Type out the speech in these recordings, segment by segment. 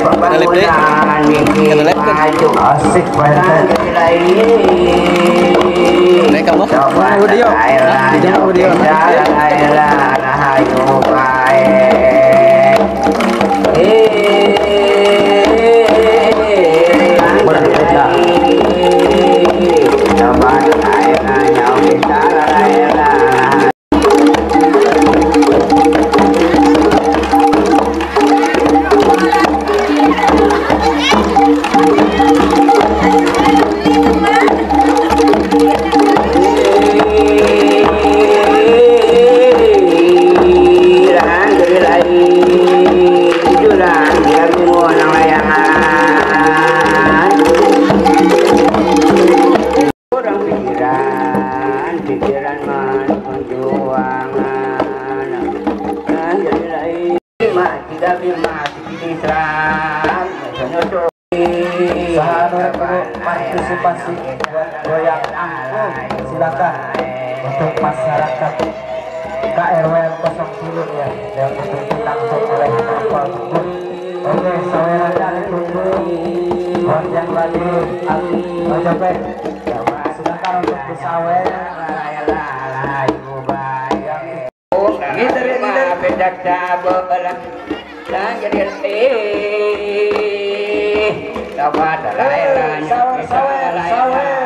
Pembangunan mimpi maju asik banget. Partisipasi buat goyang angklung silakan untuk masyarakat KRW 03 ya yang dipimpin langsung oleh Bapak Gugur. Oke, sawerannya ditunggu. Goyang lagi Ojopet. Silakan untuk disawer. Sawer, sawer, sawer.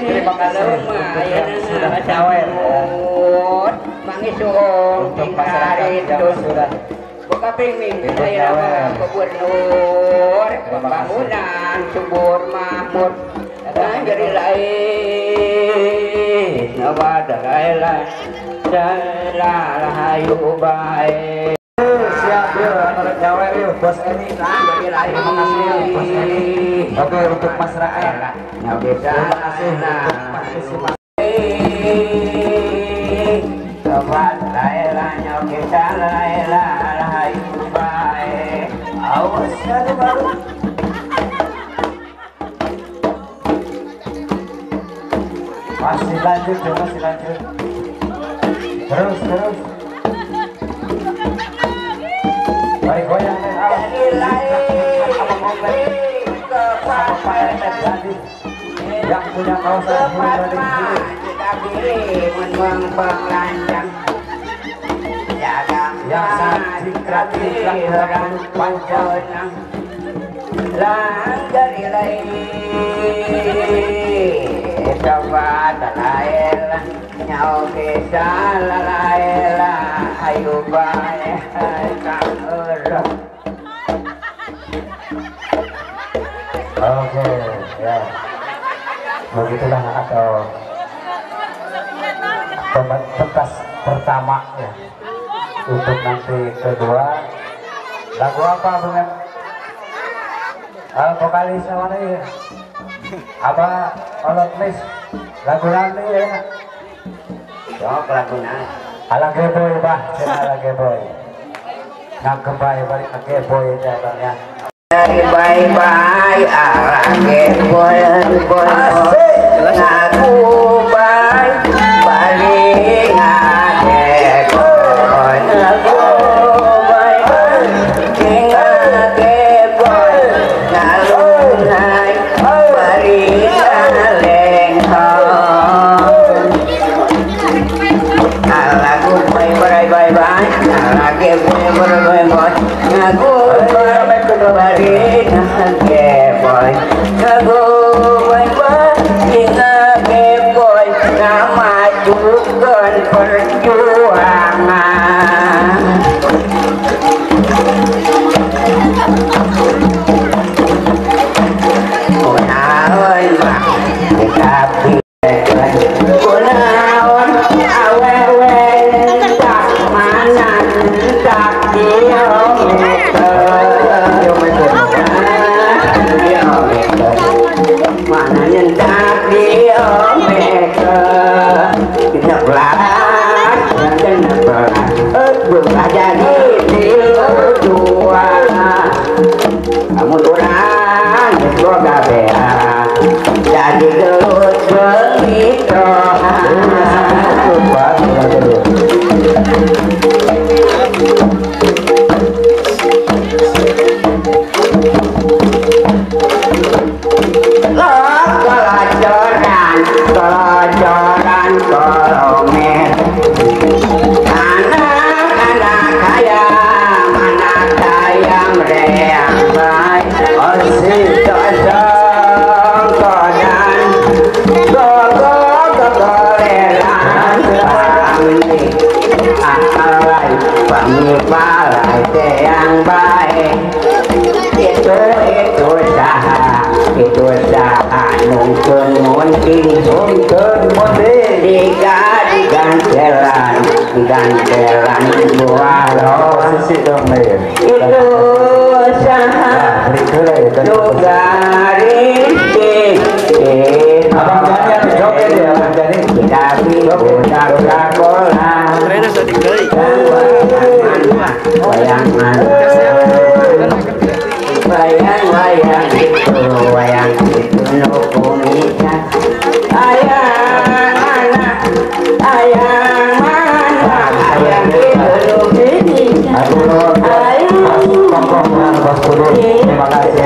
Terima kasih untuk yang sudah sawer. Untuk masyarakat yang sudah Gubernur pembangunan subur makmur jadi lain siap yuk, nyawer yuk, Bos Eni. Terima kasih Bos Eni. Oke, untuk masyarakat terima kasih untuk partisipasi. Masih lanjut ya, masih lanjut. Terus, terus. Mari goyang nih. Sama Pak RT tadi yang punya kawasan yang sangat jingkrak-jingkrak panjang. Oke, ya. Begitulah atau pentas pertama ya. Untuk nanti kedua lagu apa Bung? Vokalis mana ya? Apa olot mis lagu nanti ya? Sok lagu na. Ala geboy bah, ala geboy. Ngakebay balik ke geboy ya bang ya. Bye bye ala geboy boy. Ngaku bye balik ngageboy. Ngaku bye bye ngageboy. Ngalunai bari ngalengkong. Alagu bye bye bye bye. Ala geboy boy boy boy. Ngaku bari ngageboy. Ngaku bye bye ngageboy. Ngamajukeun perjuangan. Kunaon mah tapi kunaon awewe tak manantak kilometer. Kelacoran kolomer. Anak-anak ayam reang baik. Osih tosong kodan gogo gogoleran pamli alai pamli palai teang baik. Itu saha itu saha nungkeun munting nungkeun munting digantelan digantelan buah posisi dong itu saha nu garis abang Jani joget ya abang Jani tapi budak sekolah wayang wayang wayang itu nu kumisan ayang anak ayang mana ayang itu nu kumisan terima kasih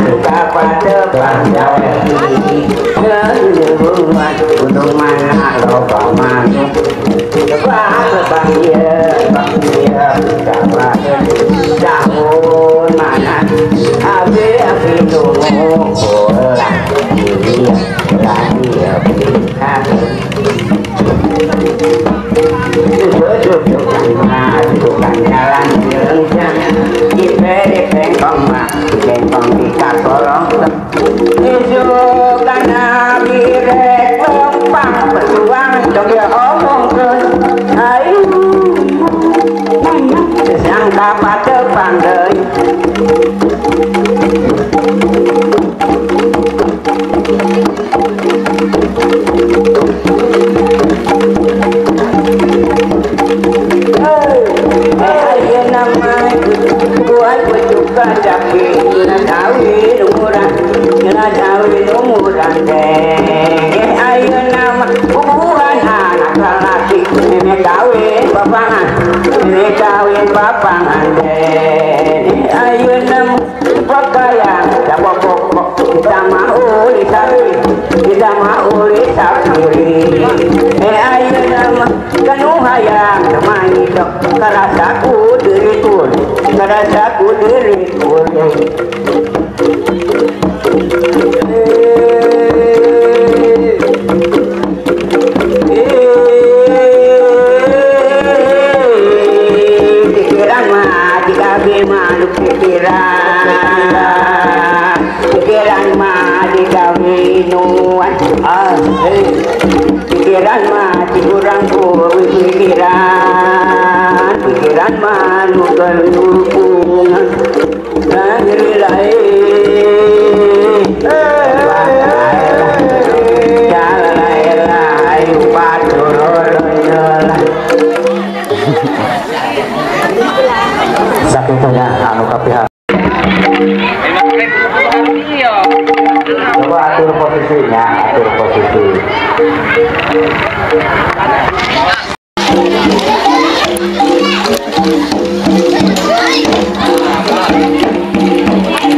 untuk mana loba manuk tahun mana api api tunggu bola iya tukang jalan dipengkong di kakolong isu karena birek lempang berjuang dong ya omong ke ayu sesangka pada pandai ayo nama buat juga tapi ngadawi umuran ngadawi umuran deh ayo nama bubuhan anak lelaki nenek kawin papangan nenek kawin papangan deh ayo nama pakaian dapat pokok kita mau disapi kita mau disapi ayo nama kanu hayang temani dok kerasaku diriku kerasaku diriku pikiran mah dikabe manuk pikiran pikiran mah dikawe nuan pikiran mah dikurang pikiran pikiran mah nu kelupungan negeri lain sakitunya anu kapihak. Coba atur posisinya, atur posisi.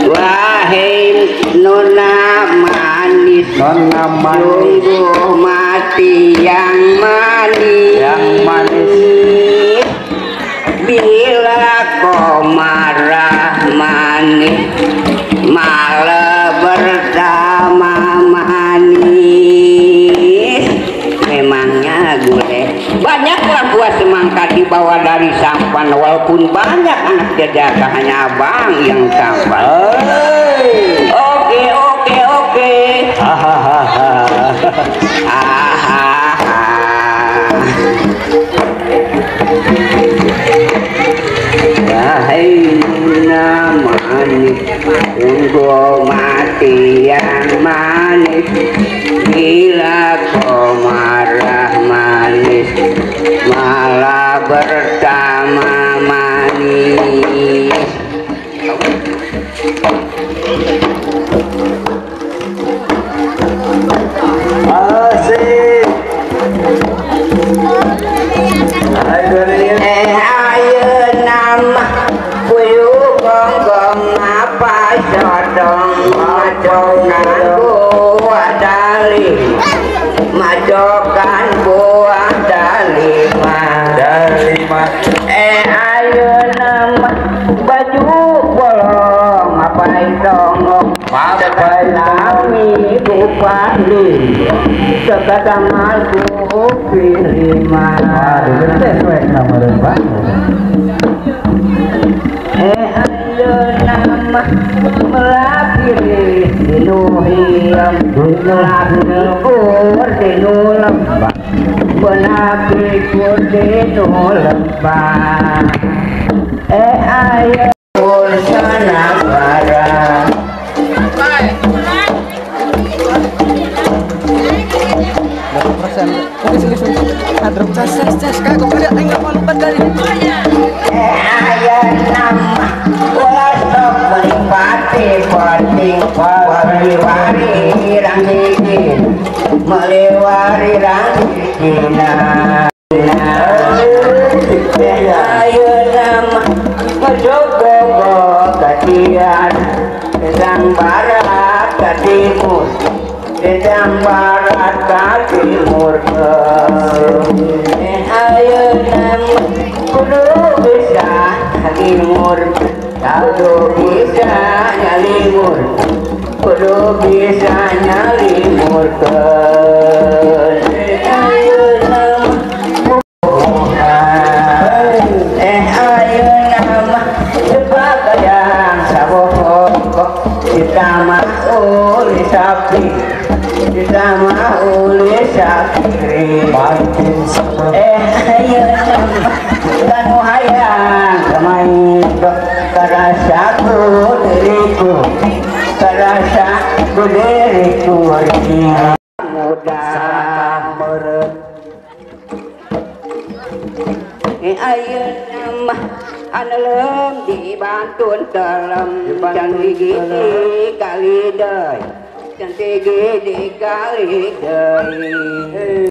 Wahai nona manis, nona manis, sungguh mati yang manis, yang manis. Bila kau marah manis, malah bertambah manis. Memangnya gule banyaklah buah semangka dibawa dari sampan, walaupun banyak anak jejaka hanya abang yang tampan. Oke oke oke. Hahaha. Hahaha. Wahai nona manis, sungguh mati yang manis. Bila kau marah manis, malah bertambah manis. Asik. Ayeuna mah baju bolong apa dongong lami bupati sekatamal ku pilima. Ayeuna mah melapiri dinu hiem melapikur dinu lembah melapikur dinu lembah. Ayo sana barang melewari rangkina. Ayeuna mah jogogo katian sedang barat ke timur, sedang barat ke timur. Ayeuna mah kudu bisa timur, kudu bisa nyalimur, kudu bisa nyalimur. Ayeuna ayeuna mah sebagayang sabohong ditambah oleh sapi, ditambah oleh sapi. Ayeuna mah kanu hayang kamain karasa ku diriku, karasa ku diriku muda meureun. Ayeuna mah anelem dibantun telem can gigi kali deui, can gigi kali deui.